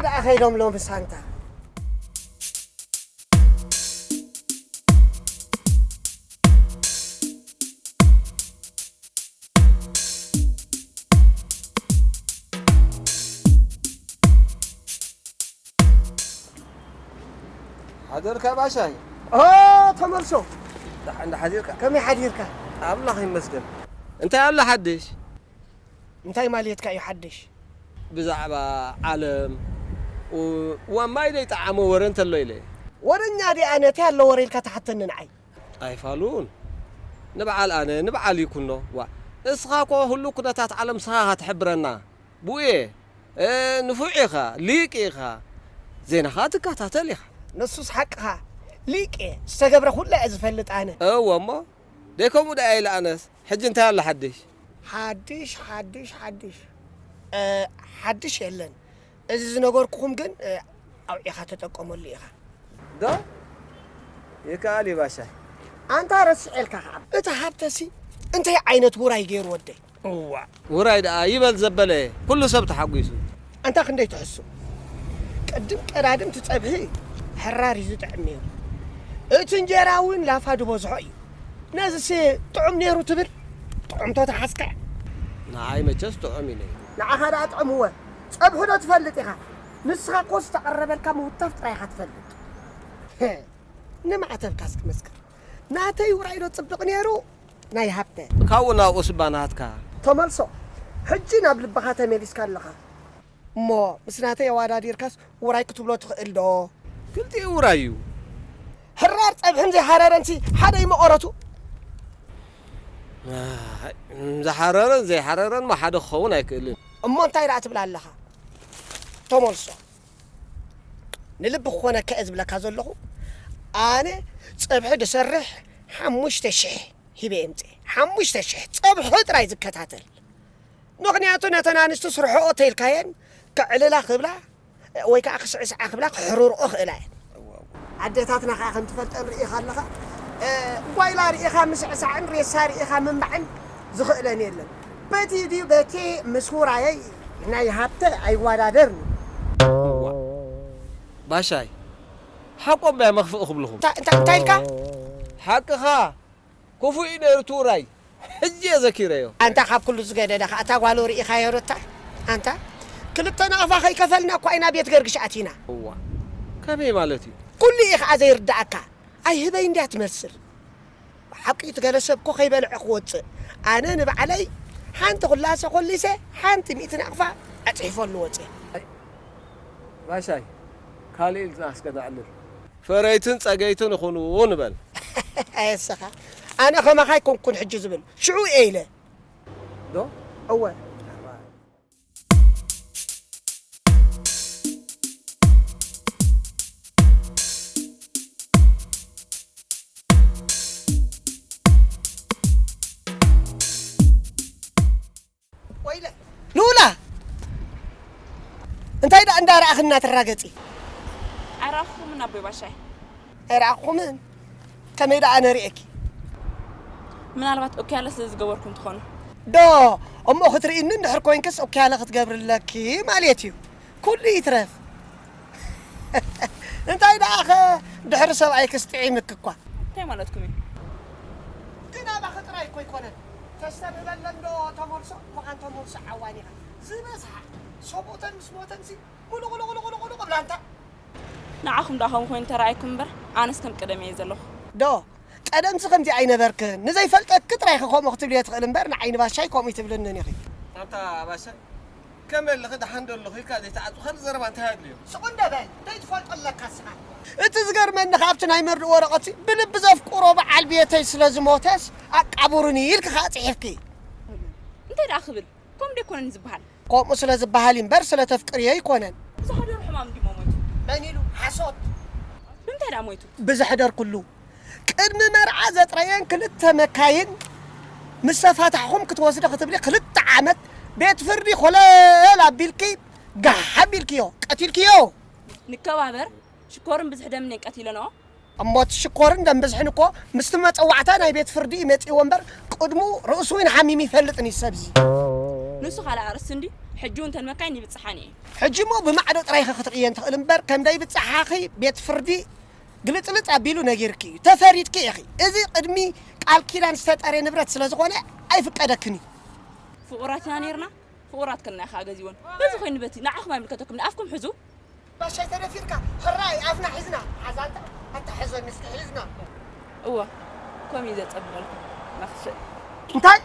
ደኣ ኸይዶም ሎምስ ኣንታ። ሓደርካ ባሻይ? ኦ፣ ተመልሶ። ደሓን ዶ ሓዲርካ? ከመይ ሓዲርካ? ኣምላኽ ይመስገን። እንታይ ኣሎ ሓድሽ? እንታይ ማለትካ እዩ ሓድሽ? ብዛዕባ ዓለም፣ ው-፣ ዋማይ ዘይጠዓሞ ወረ እንተሎ ኢለ። ወረኛ ዲኣ ነቲ ኣሎ ወረ ኢልካ ትሓተኒ ንዓይ? ኣይፋሉን። ንበዓል ኣነ፣ ንበዓል ይኩኖ። ዋ፣ እስኻ እኮ ሁሉ ኩነታት ዓለም እስኻ ኢኻ ትሕብረና። ቡኤ፣ እ፣ ንፉዕ ኢኻ፣ ሊቅ ኢኻ። ዜናኻ ትከታተል ኢኻ። ንሱስ ሓቅኻ። ሊቅ እየ። ዝተገብረ ኩሉ እየ ዝፈልጥ ኣነ። እወ እሞ፣ ደይ ከምኡ ደኣ ኢለ ኣነስ። ሕጂ እንታይ ኣሎ ሓድሽ? ሓድሽ፣ ሓድሽ፣ ሓድሽ። እ፣ ሓድሽ የለን። እዚ ዝነገርኩኹም ግን፣ እ፣ ኣውዒኻ ተጠቀመሉ ኢኻ። ዶ? ይከኣል እዩ ባሻይ። ኣንታ ረሲዐልካ ኸዓ። እቲ ሃብተሲ እንታይ ዓይነት ውራይ ገይሩ ወደይ? እዋ፣ ውራይ ደኣ ይበል ዘበለ፣ ኩሉ ሰብ ተሓጒሱ። ኣንታ ክንደይ ትሕሱ። ቅድም ቀዳድም እቲ ጸብሒ ሕራር እዩ ዝጥዕም ነይሩ። እቲ እንጀራ እውን ላፋ ዝበዝሖ እዩ። ነዚሲ ጥዑም ነይሩ ትብል? ጥዑምቶ ተሓዝካ? ንዓይ መቸስ ጥዑም እዩ ነይሩ። ንዓኻ ደኣ ጥዑም እወ። ጸብሑ ዶ ትፈልጥ ኢኻ? ንስኻ እኮ ዝተቐረበልካ ምውታፍ ጥራይ ኢኻ ትፈልጥ። ንማዕተብካ እስኪ መስክር። ናተይ ውራይ ዶ ጽብቕ ነይሩ? ናይ ሃብተ። ካብኡ ናብኡ ስባ ናትካ። ተመልሶ። ሕጂ ናብ ልብኻ ተመሊስካ ኣለኻ። እሞ ምስ ናተይ ኣወዳዲርካስ ውራይ ክትብሎ ትኽእል ዶ? ክልቲኡ ውራይ እዩ። ሕራር ጸብሕን ዘይሓረረንሲ ሓደ እዩ መቐረቱ። ኣይ፣ ዝሓረረን ዘይሓረረን ማ ሓደ ክኸውን ኣይክእልን። እሞ እንታይ ደኣ ትብል ኣለኻ? ተመልሶ። ንልቢ ክኾነካ እየ ዝብለካ ዘለኹ። ኣነ ጸብሒ ድሰርሕ ሓሙሽተ ሽሕ ሂበ የምጽእ። ሓሙሽተ ሽሕ ጸብሒ ጥራይ ዝከታተል። ምኽንያቱ ነተን ኣንስቲ ስርሕኦ ተይልካየን ከዕልላ ክብላ ወይ ከዓ ክስዕስዓ ክብላ ክሕርርኦ ክእላ እየን። ኣዴታትና ከዓ ከም ትፈልጠን ርኢኻ ኣለኻ። እ፣ ጓይላ ርኢኻ ምስዕሳዕን ሬሳ ርኢኻ ምንባዕን ዝኽእለን የለን። በቲ ድዩ በቲ ምስ ውራየይ ናይ ሃብተ ኣይወዳደርን። እዋ። ባሻይ፣ ሓቆም እያ መኽፍእ ክብልኹም። እንታ-፣ እንታ-፣ እንታይ ኢልካ? ሓቅኻ። ክፉእ እዩ ነይሩ እቲ ውራይ። ሕጂ እየ ዘኪረዮ። ኣንታ ካብ ኩሉ ዝገደደ ኸዓ እታ ጓሉ ርኢኻዮ ዶ እታ? ኣንታ ክልተ ናቕፋ ከይከፈልና እኳ ኢና ቤት ገርግሽ ኣቲና። እዋ፣ ከመይ ማለት እዩ? ኩሉ እዩ ኸዓ ዘይርድኣካ። ኣይህበይ እንድያ ትመስል። ሓቂ እቲ ገለ ሰብ እኮ ከይበልዐ ክወፅእ። ኣነ ንባዕለይ ሓንቲ ኩላሰ ኮሊሰ ሓንቲ ሚእቲ ናቕፋ ኣፅሒፈሉ ወፅእ። ባሻይ፣ ካልእ ኢልና እስከ ነዕልል። ፈረይትን ጸገይትን ይኹኑ ንበል። ኣየሰኻ፣ ኣነ ኸማኻ ኣይኮንኩን ሕጂ ዝብል፣ ሽዑ እየ ኢለ። ዶ? እወ። ወይለ። ሉላ! እንታይ ደኣ እንዳረኣኽና ትራገጺ? ኣይረኣኹምን ኣቦይ ባሻይ። ኣይረኣኹምን? ከመይ ደኣ ኣነ ርእየኪ? ምናልባት ኦኪያለ ስለ ዝገበርኩም ትኾኑ። ዶ፣ እሞ ክትርእይኒ እንድሕር ኮይንክስ ኦኪያለ ክትገብርለኪ ማለት እዩ። ኩሉ ይትረፍ። እንታይ ደኣኸ ድሕሪ ሰብኣይክስ ጥዒምኪ እኳ። እንታይ ማለትኩም እዩ? ግን ኣባኺ ጥራይ እኮ ኣይኮነን። ተስተብህለለን ዶ ተመልሶ? ምዃን ተመልሶ ዓዋን ኢኻ። ዝበዝሓ ሰብኡተን ምስ ሞተንሲ ሙሉቑሉቑሉቑሉቑ ብላንታ። ንዓኹም ደኣ ከምኡ ኮይኑ ተራእይኩም እምበር፣ ኣነስ ከም ቀደም እየ ዘለኹ። ዶ፣ ቀደምሲ ከምዚ ኣይነበርክን። ንዘይፈልጠኪ ጥራይ ኢኺ ከምኡ ክትብልዮ ትኽእል እምበር፣ ንዓይ ንባሻይ ከምኡ ኣይትብልንን ኢኺ። ኣታ ባሻይ፣ ከመይ ኣለኺ? ደሓን ዶ ኣለኺ ኢልካ ዘይትዓጹ ካልእ ዘረባ እንታይ ኣድልዮ? ስቕ እንዶ በል፣ እንታይ ትፈልጦ ኣለካ እስኻ? እቲ ዝገርመኒ፣ ካብቲ ናይ መርድእ ወረቐትሲ ብልቢ ዘፍቅሮ በዓል ቤተይ ስለ ዝሞተስ ኣቃብሩኒ ኢልኪ ከኣ ጽሒፍኪ። እንታይ ደኣ ክብል? ከምኡ ዶ ኣይኮነን ዝበሃል? ከምኡ ስለ ዝበሃል እምበር ስለ ተፍቅርዮ ኣይኮነን። ዝሓደሮ ሕማም ድዩ ሞይቱ? መን ኢሉ? ሓሶት። ብምንታይ ደኣ ሞይቱ? ብዘሕደርኩሉ። ቅድሚ መርዓ ዘጥረየን ክልተ መካይን ምስ ተፋታሕኹም ክትወስዲ ክትብሊ ክልተ ዓመት ቤት ፍርዲ ኮለል ኣቢልኪ ጋሕ ኣቢልክዮ፣ ቀቲልክዮ። ንከባበር፣ ሽኮርን ብዝሒ ደምን እየን ቀቲለንኦ። እሞ እቲ ሽኮርን ደም ብዝሕን እኮ ምስቲ መጸዋዕታ ናይ ቤት ፍርዲ እዩ መጺእዎ እምበር፣ ቅድሙ ርእሱ እውን ሓሚሙ ይፈልጥን እዩ ሰብዚ። ንሱ ካልእ ኣርእስቲ እንዲ፣ ሕጂ እውን ተን መካይን ይብጽሓን እየ። ሕጂ እሞ ብማዕዶ ጥራይ ኢኺ ክትርእየን ትኽእል እምበር፣ ከም ደይብጽሓኺ ቤት ፍርዲ ግልጽልጽ ኣቢሉ ነጊርኪ እዩ። ተፈሪድኪ ኢኺ። እዚ ቅድሚ ቃል ኪዳን ዝተጠርየ ንብረት ስለ ዝኾነ ኣይፍቀደክን እዩ። ፍቑራት ኢና ነይርና፣ ፍቑራት ከና ኢኻ ገዚዎን። በዚ ኮይኑ በቲ ንዓኹም ኣይምልከተኩም፣ ንኣፍኩም ሕዙ። ባሻይ ተደፊርካ፣ ሕራይ ኣፍና ሒዝና። ሓዛንታ ኣታ ሕዘኒ እስኪ ሒዝና። እወ፣ ከምኡ እዩ ዘጸብቐልኩም። መኽፍእ። እንታይ?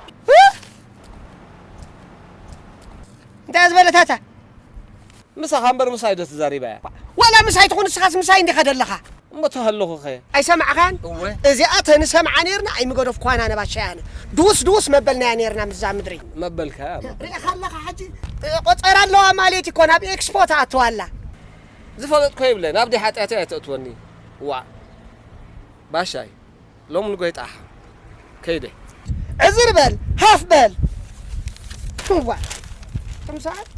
እንታይ ዝበለት ኣታ? ምሳኻ እምበር ምሳይ ዶ ትዛሪባ እያ? ዋላ ምሳይ ትኹን ንስኻስ ምሳይ እንዲኻ ደለኻ? እሞ ተሃለኹኸ? ኣይሰማዕኻን? እወ። እዚኣ ተንሰምዓ ነይርና ኣይምገደፍኳና ነባሻይ ኣነ። ድውስ ድውስ መበልናያ ነይርና ምስዛ ምድሪ። መበልካ እያ። ርኢኻ ኣለኻ ሕጂ? ቆጸራ ኣለዋ ማለት እኮ ናብ ኤክስፖ ትኣትዋ ኣላ። ዝፈለጥኮ ይብለ፣ ናብ ደይ ሓጢኣተይ ኣይተእትወኒ። ዋ። ባሻይ፣ ሎም ንጎይጣ ከይደ። ዕዝር በል፣ ሃፍ በል። ዋ። ከም ሰዓት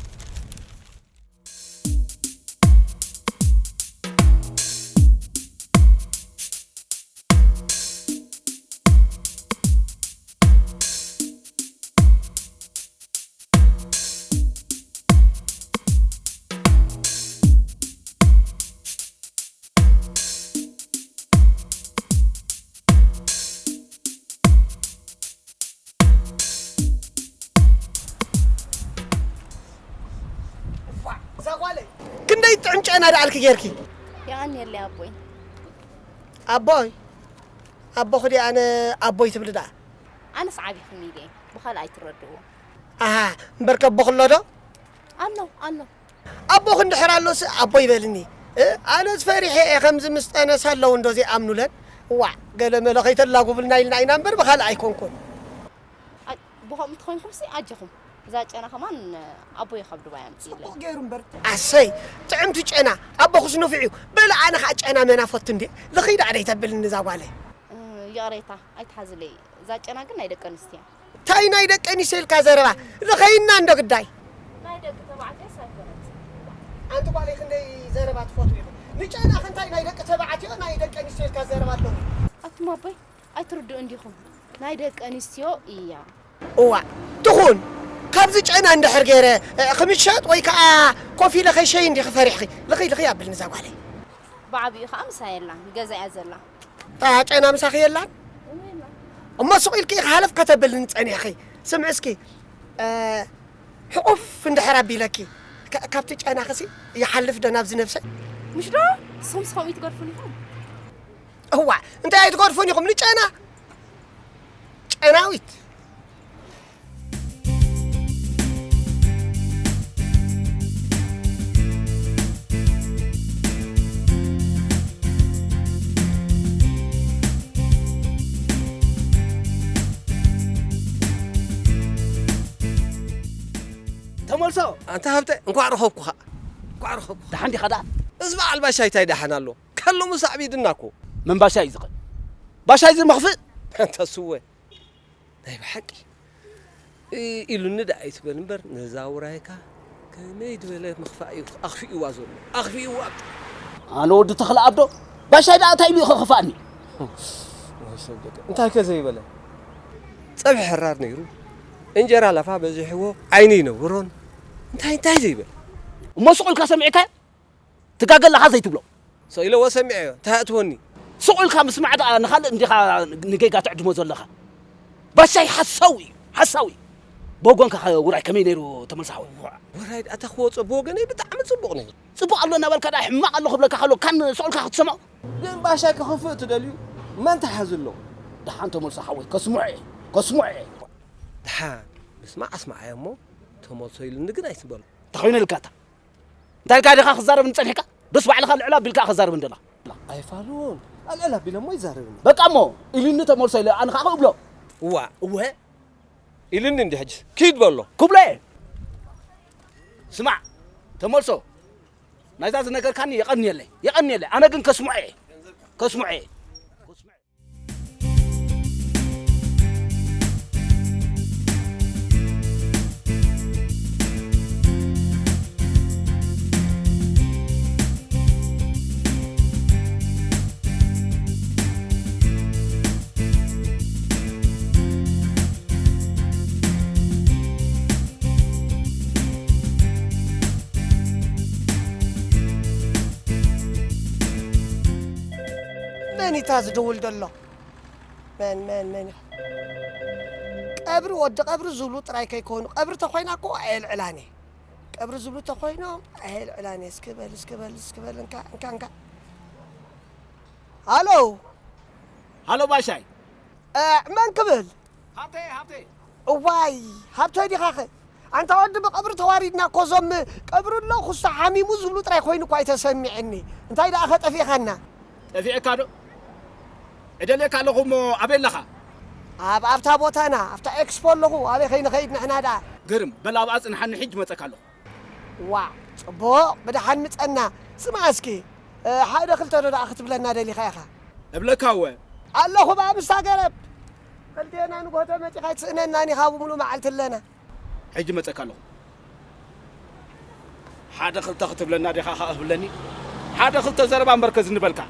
እዛ ጓለይ፣ ክንደይ ጥዑም ጨና ደኣልኪ ጌርኪ? የቐንየለይ ኣቦይ። ኣቦይ? ኣቦኺ ድኣ ኣነ ኣቦይ ትብሊ ደኣ? ኣነስ ዓቢኹም ኢለ እየ፣ ብኻልእ ኣይትረድእዎ። ኣሃ፣ እምበርከ ኣቦኺ ኣሎ ዶ? ኣሎ፣ ኣሎ። ኣቦኺ እንድሕር ኣሎስ ኣቦይ በልኒ። እ? ኣነስ ፈሪሐ እየ፣ ከምዚ ምስ ጠነሳ ኣለዉ እንዶ ዘይኣምኑለን። ዋዕ፣ ገለ መለ ከይተላጉብልና ኢልና ኢና እምበር ብኻልእ ኣይኮንኩን። ኣይ፣ ብኸምኡ እንተኾይንኩምሲ ኣጀኹም። እዛ ጨና ከማን ኣቦይ ካብ ዱባይ ኣምጺእለይ። ጽቡቕ ገይሩ እምበር። ኣሰይ፣ ጥዕምቲ ጨና፣ ኣቦኽስ ንፉዕ እዩ። በሊ ኣነ ኸኣ ጨና መናፈቱ እንዴ? ልኺ ደኣ ደይተብልኒ እዛ ጓለይ። እ፣ ይቕሬታ፣ ኣይትሓዝለይ። እዛ ጨና ግን ናይ ደቂ ኣንስትዮ እያ። ታይ ናይ ደቂ ኣንስትዮ ኢልካ ዘረባ? ልኸይና እንዶ ግዳይ። ናይ ደቂ ተባዕትዮስ ኣይኮነትን። ኣንቲ ጓለይ ክንደይ ዘረባ ትፈትዊ ኢኹም። ንጨና ክንታይ ናይ ደቂ ተባዕትዮ ናይ ደቂ ኣንስትዮ ኢልካ ዘረባ ኣለዎ። ኣቱም ኣቦይ ኣይትርድኡን ዲኹም? ናይ ደቂ ኣንስትዮ እያ። እዋ ትኹን። ካብዚ ጨና እንድሕር ገይረ፣ እ፣ ክምሸጥ ወይ ከዓ ኮፍ ኢለ ከይሸይ እንዲኺ ፈሪሕኺ? ልኺ፣ ልኺ ኣብልኒ እዛ ጓለይ። ብዓቢኡ ከዓ ምሳይ የላን፣ ገዛ እያ ዘላ። ጨና ምሳኺ የላን? እሞ ሱቕ ኢልኪ ኢኺ ሃለፍ ከተብልኒ ጸኒሕኺ። ስምዒ እስኪ፣ እ፣ ሕቑፍ እንድሕር ኣቢለኪ፣ ካ-፣ ካብቲ ጨናኺሲ ይሓልፍ ዶ ናብዚ ነብሰይ? ምሽ ዶ? ንስኹምስ ከምኡ ትገድፉኒ ኢኹም? እዋ፣ እንታይ ኣይትገድፉን ኢኹም ንጨና? ጨናዊት። ተመልሶ። ኣንታ ሃብተ፣ እንኳዕ ረኸብኩኻ። እንኳዕ ረኸብኩኻ። ደሓን ዲኻ ደኣ? እዚ በዓል ባሻይ እንታይ ደሓን ኣሎ? ከሉ ምስ ኣዕቢድና እኮ። መን ባሻይ እዚ ኸ? ባሻይ እዚ መኽፍእ? ኣንታ ስወ። ናይ ብሓቂ። እ፣ ኢሉኒ ደኣ ኣይትበል እምበር፣ ነዛ ውራይካ ከመይ ዝበለ ምኽፋእ እዩ ኣኽፊእዋ ዘሎ። ኣኽፊእዋ። ኣነ ወዲ ተኽለ ኣብዶ፣ ባሻይ ደኣ እንታይ ኢሉ እዩ ኸኽፋእኒ? ወይ ሰብ ደገ። እንታይ ከ ዘይበለ? ጸብሒ ሕራር ነይሩ። እንጀራ ላፋ በዚሕዎ ዓይኒ ይነውሮን። እንታይ፣ እንታይ ዘይበለ? እሞ ስቕ ኢልካ ሰሚዕካዮ? ትጋገ ኣለኻ ዘይትብሎ። ስቕ ኢለዎ ሰሚዐዮ። እንታይ ኣእትወኒ? ስቕ ኢልካ ምስማዕ ደኣ ንኻልእ እንዲኻ ንጌጋ ትዕድሞ ዘለኻ። ባሻይ ሓሳዊ እዩ፣ ሓሳዊ። ብወገንካ ኸ ውራይ ከመይ ነይሩ ተመልሳሓወይ? ውራይ ደኣ ተኽወጾ ብወገነይ ብጣዕሚ ጽቡቕ ነይሩ። ጽቡቕ ኣሎ እናበልካ ደኣ ሕማቕ ኣሎ ክብለካ ከሎ ካን ስቕ ኢልካ ክትሰምዖ? ግን ባሻይ ከኽፍእ ትደልዩ መን ተሓዝሎ? ደሓን ተመልሶ ሓወይ፣ ከስምዖ እየ፣ ከስምዖ እየ። ደሓን፣ ምስማዕ ኣስምዓዮ እሞ ተመልሶ ኢሉኒ ግን ኣይትበሎ። እንታይ ኮይነ ኢልካ እታ? እንታይ ኢልካ ዲኻ ክዛረብ ንጸኒሕካ? ዶስ ባዕልኻ ልዕል ኣቢልካ ክዛረብ እንደላ? ኣይፋሉን። ኣልዕል ኣቢለ እሞ ይዛረብኒ። በቃ እሞ፣ ኢሉኒ ተመልሶ ኢለ ኣነ ኸኣ ክብሎ። እዋ፣ እወ። ኢሉኒ እንዲ ሕጂ። ኪድ በሎ። ክብሎ እየ። ስማዕ፣ ተመልሶ። ናይዛ ዝነገርካኒ የቐንየለይ፣ የቐንየለይ። ኣነ ግን ከስምዖ እየ። ከስምዖ እየ። መን እዩ እታ ዝድውል ዘሎ? መን መን መን እዩ? ቀብሪ ወዲ ቀብሪ ዝብሉ ጥራይ ከይኮኑ፣ ቀብሪ ተኾይና እኮ ኣየልዕላን እየ። ቀብሪ ዝብሉ ተኾይኖም ኣየልዕላን እየ። እስኪ በል እስኪ በል እስኪ በል እንካ እንካ እንካ። ሃሎ። ሃሎ ባሻይ። እ፣ መን ክብል? ሃብተ ሃብተ። እዋይ፣ ሃብቶይ ዲኻኸ? ኣንታ ወዲ ብቐብሪ ተዋሪድና እኮ፣ እዞም ቀብሪ ኣሎ ክስቶ ሓሚሙ ዝብሉ ጥራይ ኮይኑ እኳ ኣይተሰሚዐኒ። እንታይ ደኣ ኸ ጠፊእኻና? ጠፊዐካ ዶ? እደልየካ ኣለኹ እሞ ኣበይ ኣለኻ? ኣብ ኣብታ ቦታና ኣብታ ኤክስፖ ኣለኹ። ኣበይ ከይንኸይድ ንሕና ደኣ? ግርም፣ በል ኣብኣ ጽንሓኒ፣ ሕጂ መጸካ ኣለኹ። ዋ፣ ጽቡቕ፣ ብደሓን ምጸና። ስማዕ እስኪ፣ እ፣ ሓደ ክልተ ዶ ደኣ ክትብለና ደሊኻ ኢኻ? እብለካ እወ። ኣለኹ ብኣ ምስታ ገረብ። ክልቴና ንጎተ መጺኻ ኣይትስእነናን ኢኻ፣ ብሙሉ መዓልቲ ኣለና። ሕጂ መጸካ ኣለኹ። ሓደ ክልተ ክትብለና ዲኻ ኸኣ ህብለኒ? ሓደ ክልተ ዘረባ እምበርከ ዝንበልካ።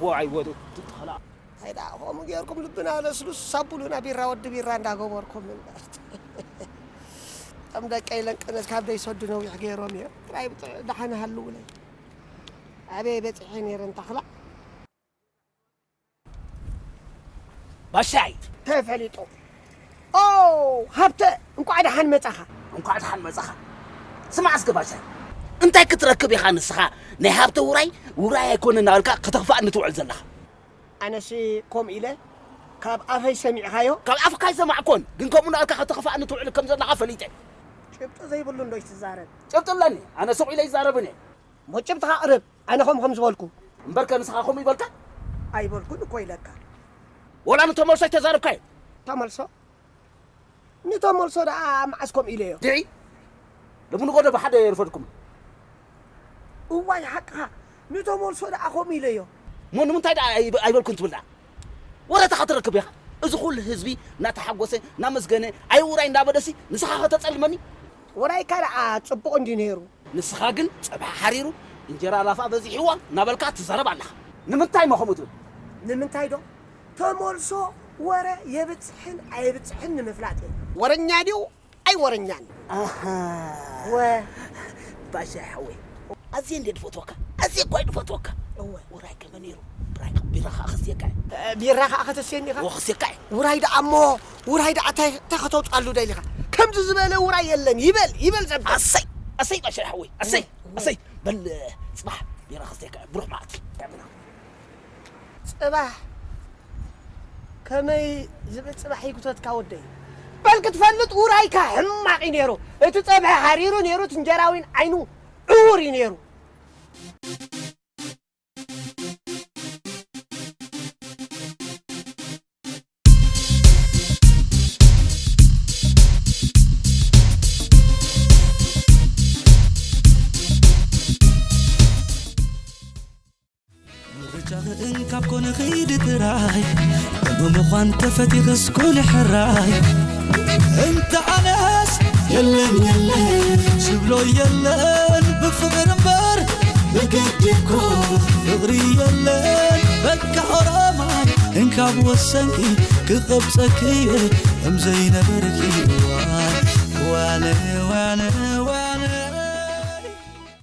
ዋይ ወዶ ትትኸላ። እንታይ ደኣ ከምኡ ጌርኩም ልብና ለስሉስ ሳቡሉና ቢራ ወዲ ቢራ እንዳገበርኩም እምበር። እቶም ደቀይ ለንቅነት ካብ ደይሰዱ ነዊሕ ገይሮም እዮም። ጥራይ ብጥ-፣ ደሓን ሃልውለይ። ኣበይ በጺሐ ነይረ እንታኽላ? ባሻይ ተፈሊጡ። ኦ፣ ሃብተ፣ እንቋዕ ደሓን መጻኻ። እንቋዕ ደሓን መጻኻ። ስማዕ እስከ ባሻይ፣ እንታይ ክትረክብ ኢኻ ንስኻ ናይ ሃብተ ውራይ ውራይ ኣይኮነ እናበልካ ከተኽፍኣኒ ትውዕል ዘለኻ? ኣነሲ ከምኡ ኢለ ካብ ኣፈይ ሰሚዕኻዮ? ካብ ኣፍካ ኣይሰማዕኩን፣ ግን ከምኡ እናበልካ ከተኽፍኣኒ ትውዕል ከም ዘለኻ ፈሊጠ። ጭብጢ ዘይብሉ እንዶ ይትዛረብ። ጭብጢ ኣለኒ፣ ኣነ ሱቕ ኢለ ይዛረብን እየ። እሞ ጭብጥኻ ኣቕርብ። ኣነ ከምኡ ከም ዝበልኩ። እምበርከ ንስኻ ከምኡ ይበልካ? ኣይበልኩን እኮ ኢለካ። ወላ ንተመልሶ ኣይተዛረብካዮ? ተመልሶ? ንተመልሶ ደኣ መዓስ ከምኡ ኢለዮ? ድዒ? ሎሚ ንጎ ዶ ብሓደ የርፈድኩም? እዋይ ሓቅኻ፣ ንተመልሶ ደኣ ከምኡ ኢለዮ። እሞ ንምንታይ ደኣ ኣይበልኩን ትብል ደኣ? ወረታ ኸትረክብ ኢኻ። እዚ ኹሉ ህዝቢ እናተሓጎሰ እናመስገነ ኣይ ውራይ እንዳበለሲ ንስኻ ኸተጸልመኒ? ውራይካ ደኣ ጽቡቕ እንድዩ ነይሩ። ንስኻ ግን ጸብሒ ሓሪሩ እንጀራ ላፋ በዚሕዋ እናበልካ ትዛረብ ኣለኻ። ንምንታይ እሞ ከምኡ ትብል? ንምንታይ ዶ? ተመልሶ ወረ የብጽሕን ኣየብጽሕን ንምፍላጥ እየ። ወረኛ ድዩ ኣይ ወረኛን? ኣሃ። ወ። ባሻ ሓወይ ኣዝየ እንደ ድፈትወካ ኣዝየ እኳ ድፈትወካ። እወ። ውራይ ከመ ነይሩ? ብራይ ቢራ ኸዓ ክስየካ እየ። ቢራ ኸዓ ከተስየኒ ኢኻ? እወ ክስየካ እየ። ውራይ ደኣ እሞ ውራይ ደኣ እንታይ እንታይ ከተውፅኣሉ ደሊኻ? ከምዚ ዝበለ ውራይ የለን። ይበል ይበል ዘብል። ኣሰይ ኣሰይ ባሻ ሓወይ ኣሰይ ኣሰይ። በል ፅባሕ ቢራ ክስየካ እየ። ብሩኽ መዓልቲ። ጽባሕ ከመይ ዝብል ጽባሕ ይጉተትካ ወደይ? በል ክትፈልጥ ውራይካ ሕማቕ እዩ ነይሩ። እቲ ጸብሒ ሓሪሩ ነይሩ፣ እቲ እንጀራ እውን ዓይኑ ዕዉር እዩ ነይሩ። ምርጫኺ እንካብ ኮነ ኺዲ ጥራይ፣ ብምዃን ተፈቲኽስ ኩኒ ሕራይ። እንተ ኣነስ የለን የለን ዝብሎ የለን፣ ብፍቕሪ እምበር ብግዲ እኮ ፍቕሪ የለን። በቃ ኦሮማይ እንካብ ወሰንኪ፣ ክቐብጸኪ እየ ከም ዘይነበርኪ። ዋነ ዋነ ዋነ